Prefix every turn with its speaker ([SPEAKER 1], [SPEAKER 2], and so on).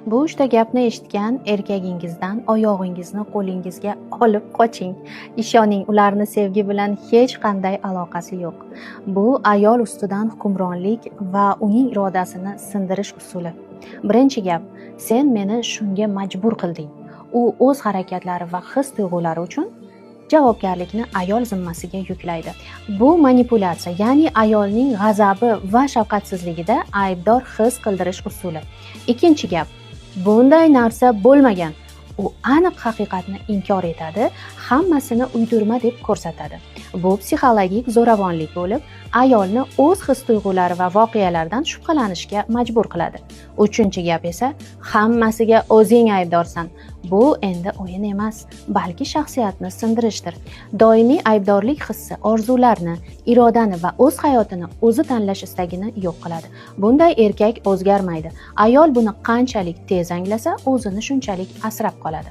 [SPEAKER 1] Bu uchta gapni eshitgan erkagingizdan oyog'ingizni qo'lingizga olib qoching. Ishoning, ularni sevgi bilan hech qanday aloqasi yo'q. Bu ayol ustidan hukmronlik va uning irodasini sindirish usuli. Birinchi gap: "Sen meni shunga majbur qilding." U o'z harakatlari va his tuyg'ulari uchun javobgarlikni ayol zimmasiga yuklaydi. Bu manipulyatsiya, ya'ni ayolning g'azabi va shafqatsizligida aybdor his qildirish usuli. Ikkinchi gap: "Bunday narsa bo'lmagan." U aniq haqiqatni inkor etadi, hammasini uydirma deb ko'rsatadi. Bu psixologik zo'ravonlik bo'lib, ayolni o'z his tuyg'ulari va voqealardan shubhalanishga majbur qiladi. Uchinchi gap esa: "Hammasiga o'zing aybdorsan." Bu endi o'yin emas, balki shaxsiyatni sindirishdir. Doimiy aybdorlik hissi orzularni, irodani va o'z hayotini o'zi tanlash istagini yo'q qiladi. Bunday erkak o'zgarmaydi. Ayol buni qanchalik tez anglasa, o'zini shunchalik asrab qoladi.